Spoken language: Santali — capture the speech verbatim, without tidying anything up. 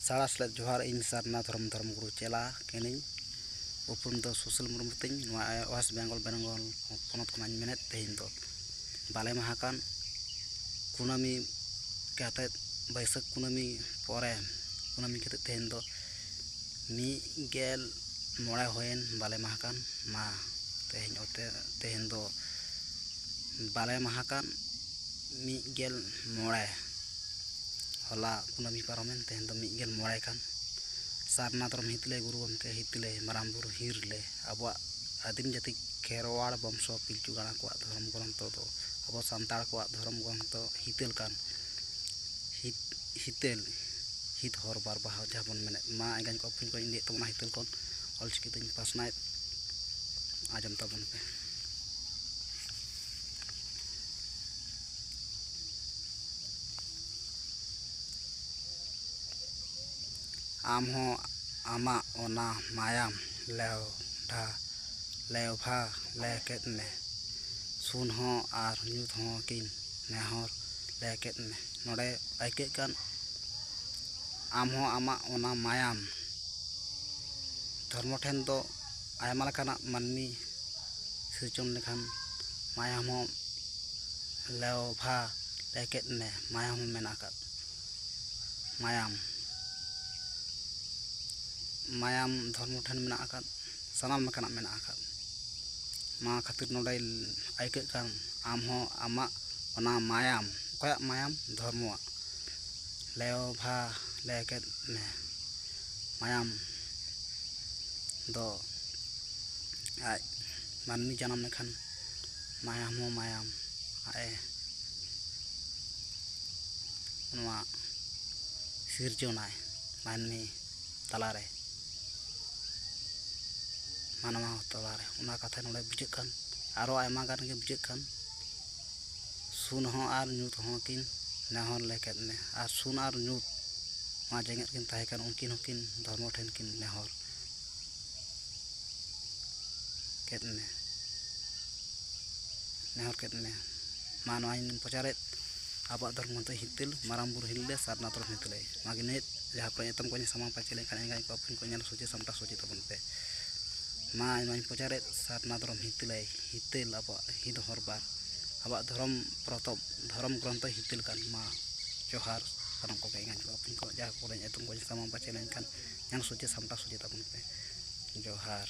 ᱥᱟᱲᱟ ᱥᱮᱞᱮᱫ ᱡᱚᱦᱟᱨ᱾ ᱤᱧ ᱥᱟᱨᱱᱟ ᱫᱷᱚᱨᱚᱢ, ᱫᱷᱚᱨᱚᱢ ᱜᱩᱨᱩ ᱪᱮᱞᱟ ᱠᱟᱹᱱᱟᱹᱧ᱾ ᱩᱯᱨᱩᱢ ᱫᱚ ᱥᱩᱥᱤᱞ ᱢᱩᱨᱢᱩ ᱛᱤᱧ᱾ ᱱᱚᱣᱟ ᱳᱭᱮᱥᱴ ᱵᱮᱝᱜᱚᱞ, ᱵᱮᱝᱜᱚᱞ ᱯᱚᱱᱚᱛ ᱠᱷᱚᱱᱟᱜ ᱤᱧ ᱢᱮᱱᱮᱫ, ᱛᱮᱦᱮᱧ ᱫᱚ ᱵᱟᱞᱮ ᱢᱟᱦᱟ ᱠᱟᱱ᱾ ᱠᱩᱱᱟᱹᱢᱤ ᱠᱟᱛᱮᱫ, ᱵᱟᱹᱭᱥᱟᱹᱠᱷ ᱠᱩᱱᱟᱹᱢᱤ ᱯᱚᱨᱮ ᱠᱩᱱᱟᱹᱢᱤ ᱠᱟᱛᱮᱫ ᱛᱮᱦᱮᱧ ᱫᱚ ᱢᱤᱫ ᱜᱮᱞ ᱢᱚᱬᱮ ᱦᱩᱭᱮᱱ ᱵᱟᱞᱮ ᱢᱟᱦᱟ ᱠᱟᱱ᱾ ᱢᱟ ᱛᱮᱦᱮᱧ ᱚᱛᱮ, ᱛᱮᱦᱮᱧ ᱫᱚ ᱵᱟᱞᱮ ᱢᱟᱦᱟ ᱠᱟᱱ, ᱢᱤᱫ ᱜᱮᱞ ᱢᱚᱬᱮ᱾ ᱦᱚᱞᱟ ᱠᱩᱱᱟᱹᱢᱤ ᱯᱟᱨᱚᱢᱮᱱ, ᱛᱮᱦᱮᱧ ᱫᱚ ᱢᱤᱫ ᱜᱮᱞ ᱢᱚᱬᱮ ᱠᱟᱱ᱾ ᱥᱟᱨᱱᱟ ᱫᱷᱚᱨᱚᱢ ᱦᱤᱛᱞᱟᱹᱭ, ᱜᱩᱨᱩ ᱜᱚᱢᱠᱮ ᱦᱤᱛᱞᱟᱹᱭ, ᱢᱟᱨᱟᱝ ᱵᱩᱨᱩ ᱦᱤᱨᱞᱟᱹᱭ, ᱟᱵᱚᱣᱟᱜ ᱟᱹᱫᱤᱢ ᱡᱟᱹᱛᱤ ᱠᱷᱮᱨᱣᱟᱲ ᱵᱚᱝᱥᱚ ᱯᱤᱞᱪᱩ ᱜᱟᱲᱟ ᱠᱚᱣᱟᱜ ᱫᱷᱚᱨᱚᱢ ᱜᱨᱚᱱᱛᱷᱚ ᱫᱚ, ᱟᱵᱚ ᱥᱟᱱᱛᱟᱲ ᱠᱚᱣᱟᱜ ᱫᱷᱚᱨᱚᱢ ᱜᱨᱚᱱᱛᱷᱚ ᱦᱤᱛᱟᱹᱞ ᱠᱟᱱ᱾ ᱦᱤᱛ, ᱦᱤᱛᱟᱹᱞ, ᱦᱤᱛ ᱦᱚᱨ ᱵᱟᱨ ᱵᱟᱦᱟ ᱡᱟᱦᱟᱸ ᱵᱚᱱ ᱢᱮᱱᱮᱫ, ᱢᱟ ᱮᱸᱜᱟᱧ ᱠᱚ ᱟᱹᱯᱩᱧ ᱠᱚᱧ ᱤᱫᱤᱭᱮᱫ ᱛᱟᱵᱚᱱᱟ ᱦᱤᱛᱟᱹᱞ ᱠᱷᱚᱱ᱾ ᱚᱞᱪᱤᱠᱤ ᱛᱮᱧ ᱯᱟᱥᱱᱟᱣᱮᱫ, ᱟᱸᱡᱚᱢ ᱛᱟᱵᱚᱱ ᱯᱮ᱾ ᱟᱢ ᱦᱚᱸ ᱟᱢᱟᱜ ᱚᱱᱟ ᱢᱟᱭᱟᱢ ᱞᱮᱣᱰᱷᱟ, ᱞᱮᱣᱵᱷᱟ ᱞᱮ ᱠᱮᱫ ᱢᱮ᱾ ᱥᱩᱱ ᱦᱚᱸ ᱟᱨ ᱧᱩᱛ ᱦᱚᱸ ᱠᱤᱱ ᱱᱮᱦᱚᱨ ᱞᱮ ᱠᱮᱫ ᱢᱮ᱾ ᱱᱚᱰᱮ ᱟᱹᱭᱠᱟᱹᱜ ᱠᱟᱱ, ᱟᱢ ᱦᱚᱸ ᱟᱢᱟᱜ ᱚᱱᱟ ᱢᱟᱭᱟᱢ᱾ ᱫᱷᱚᱨᱢᱚ ᱴᱷᱮᱱ ᱫᱚ ᱟᱭᱢᱟ ᱞᱮᱠᱟᱱᱟᱜ ᱢᱟᱹᱱᱢᱤ ᱥᱤᱨᱡᱚᱱ ᱞᱮᱠᱷᱟᱱ ᱢᱟᱭᱟᱢ ᱦᱚᱸ ᱞᱮᱣᱵᱷᱟ ᱞᱮ ᱠᱮᱫ ᱢᱮ, ᱢᱟᱭᱟᱢ ᱦᱚᱸ ᱢᱮᱱᱟᱜ ᱟᱠᱟᱫ᱾ ᱢᱟᱭᱟᱢ, ᱢᱟᱭᱟᱢ ᱫᱷᱚᱨᱢᱚ ᱴᱷᱮᱱ ᱢᱮᱱᱟᱜ ᱟᱠᱟᱫ, ᱥᱟᱱᱟᱢ ᱞᱮᱠᱟᱱᱟᱜ ᱢᱮᱱᱟᱜ ᱟᱠᱟᱫ᱾ ᱱᱚᱣᱟ ᱠᱷᱟᱹᱛᱤᱨ ᱱᱚᱰᱮ ᱟᱹᱭᱠᱟᱹᱜ ᱠᱟᱱ, ᱟᱢ ᱦᱚᱸ ᱟᱢᱟᱜ ᱚᱱᱟ ᱢᱟᱭᱟᱢ, ᱚᱠᱚᱭᱟᱜ ᱢᱟᱭᱟᱢ? ᱫᱷᱚᱨᱢᱚᱣᱟᱜ᱾ ᱞᱮᱣᱵᱷᱟ ᱞᱮ ᱠᱮᱫ ᱢᱮ᱾ ᱢᱟᱭᱟᱢ ᱫᱚ ᱟᱡ ᱢᱟᱹᱱᱢᱤ ᱡᱟᱱᱟᱢ ᱞᱮᱠᱷᱟᱱ ᱢᱟᱭᱟᱢ ᱦᱚᱸ ᱢᱟᱭᱟᱢ ᱟᱡ ᱮ ᱱᱚᱣᱟ ᱥᱤᱨᱡᱚᱱᱟᱭ ᱢᱟᱹᱱᱢᱤ ᱛᱟᱞᱟᱨᱮ, ᱢᱟᱱᱣᱟ ᱛᱟᱞᱟᱨᱮ᱾ ᱚᱱᱟ ᱠᱟᱛᱷᱟ ᱱᱚᱰᱮ ᱵᱩᱡᱷᱟᱹᱜ ᱠᱟᱱ, ᱟᱨᱚ ᱟᱭᱢᱟ ᱜᱟᱱ ᱜᱮ ᱵᱩᱡᱷᱟᱹᱜ ᱠᱟᱱ᱾ ᱥᱩᱱ ᱦᱚᱸ ᱟᱨ ᱧᱩᱛ ᱦᱚᱸ ᱠᱤᱱ ᱱᱮᱦᱚᱨ ᱞᱮ ᱠᱮᱫ ᱢᱮ᱾ ᱟᱨ ᱥᱩᱱ ᱟᱨ ᱧᱩᱛ ᱱᱚᱣᱟ ᱡᱮᱜᱮᱛ ᱠᱤᱱ ᱛᱟᱦᱮᱸ ᱠᱟᱱ, ᱩᱱᱠᱤᱱ ᱦᱚᱸᱠᱤᱱ ᱫᱷᱚᱨᱢᱚ ᱴᱷᱮᱱ ᱠᱤᱱ ᱱᱮᱦᱚᱨ ᱠᱮᱫ ᱢᱮ, ᱱᱮᱦᱚᱨ ᱠᱮᱫ ᱢᱮ᱾ ᱢᱟ ᱱᱚᱣᱟᱧ ᱯᱨᱚᱪᱟᱨᱮᱫ, ᱟᱵᱚᱣᱟᱜ ᱫᱷᱚᱨᱚᱢ ᱜᱨᱚᱱᱛᱷᱚ ᱦᱤᱛᱟᱹᱞ, ᱢᱟᱨᱟᱝ ᱵᱩᱨᱩ ᱦᱤᱞᱞᱟᱹ, ᱥᱟᱨᱱᱟ ᱫᱷᱚᱨᱚᱢ ᱦᱤᱛᱟᱹᱞᱟᱹᱭ᱾ ᱱᱚᱣᱟ ᱜᱮ ᱱᱤᱛ ᱡᱟᱦᱟᱸ ᱠᱚᱨᱮ ᱮᱛᱚᱢ ᱠᱚ ᱥᱟᱢᱟᱝ ᱯᱟᱪᱮ ᱞᱮᱱᱠᱷᱟᱱ ᱮᱸᱜᱟᱧ ᱠᱚ ᱟᱹᱯᱩᱧ ᱠᱚ ᱧᱮᱞ ᱥᱚᱡᱷᱮ ᱥᱟᱢᱴᱟᱣ ᱥᱚᱡᱷᱮ ᱛᱟᱵᱚᱱ ᱯᱮ᱾ ᱢᱟ ᱱᱚᱣᱟᱧ ᱯᱨᱚᱪᱟᱨᱮᱫ ᱥᱟᱨᱱᱟ ᱫᱷᱚᱨᱚᱢ ᱦᱤᱛᱟᱹᱞᱟᱹᱭ, ᱦᱤᱛᱟᱹᱞ ᱟᱵᱚᱣᱟᱜ ᱦᱤᱛ ᱦᱚᱨᱵᱟᱨ, ᱟᱵᱚᱣᱟᱜ ᱫᱷᱚᱨᱚᱢ ᱯᱚᱛᱚᱵ, ᱫᱷᱚᱨᱚᱢ ᱜᱨᱚᱱᱛᱷᱚ ᱦᱤᱛᱟᱹᱞ ᱠᱟᱱ᱾ ᱢᱟ ᱡᱚᱦᱟᱨ ᱥᱟᱱᱟᱢ ᱠᱚᱜᱮ ᱮᱸᱜᱟᱧ ᱠᱚ ᱟᱹᱯᱩᱧ ᱠᱚ, ᱡᱟᱦᱟᱸ ᱠᱚᱨᱮ ᱮᱛᱚᱢ ᱠᱚ ᱥᱟᱢᱟᱝ ᱯᱟᱪᱮ ᱞᱮᱱᱠᱷᱟᱱ ᱧᱮᱞ ᱥᱚᱡᱷᱮ ᱥᱟᱢᱴᱟᱣ ᱥᱚᱡᱷᱮ ᱛᱟᱵᱚᱱ ᱯᱮ᱾ ᱡᱚᱦᱟᱨ᱾